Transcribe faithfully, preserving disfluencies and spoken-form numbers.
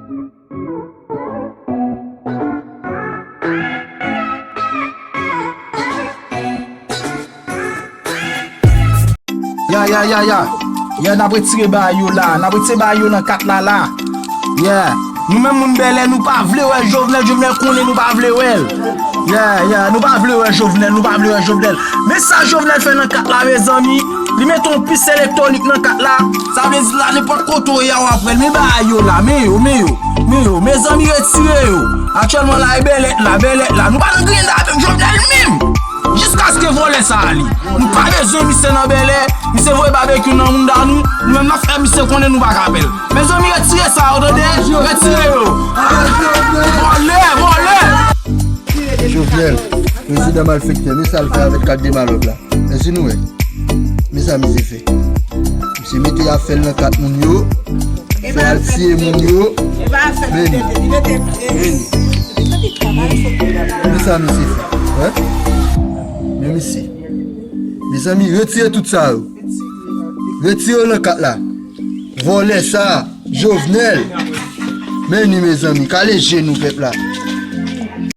Ya, ya, ya, ya. Ya, n ap retire bagay yo la. N ap retire bagay yo nan kat la, la. Ya. Nou menm moun Bèlè, nou pa vle wè Jovenel, Jovenel konnen nou pa vle wè l. Ya, ya, nou pa vle wè Jovenel, nou pa vle wè Jovenel. Men sa Jovenel fè nan kat la, mezanmi. Li mete yon pis elektwonik nan kat la. Sa vle di la, nenpòt kote w ye a, w ap wè l. Men bagay yo la, men yo, men yo, men yo. Mezanmi, retire yo. Aktyèlman la, e Bèlè la, Bèlè la. Nou pa nan griyen avèk Jovenel menm. Jiskaske vòlè sa ale. Nou pa bezwen misye nan Bèlè. Misye voye babekyou nan mounda nou. Nou menm n ap fè misye konnen nou pa ka pè l. Mezanmi, retire sa yo, tande? Retire yo. Vòlè, vòlè. Jovenel, prezidan malfektè, men sa l fè avèk kat de malòb la. Èske nou wè? Men sa misye fè. Misye mete afè l nan kat moun yo, fè al tiye moun yo. Men, men sa misye fè. Wè? Men misye. Mezanmi, retire tout sa yo. Retire yo nan kat la. Vòlè sa, Jovenel. Men ni mezanmi, kale je nou pèp la.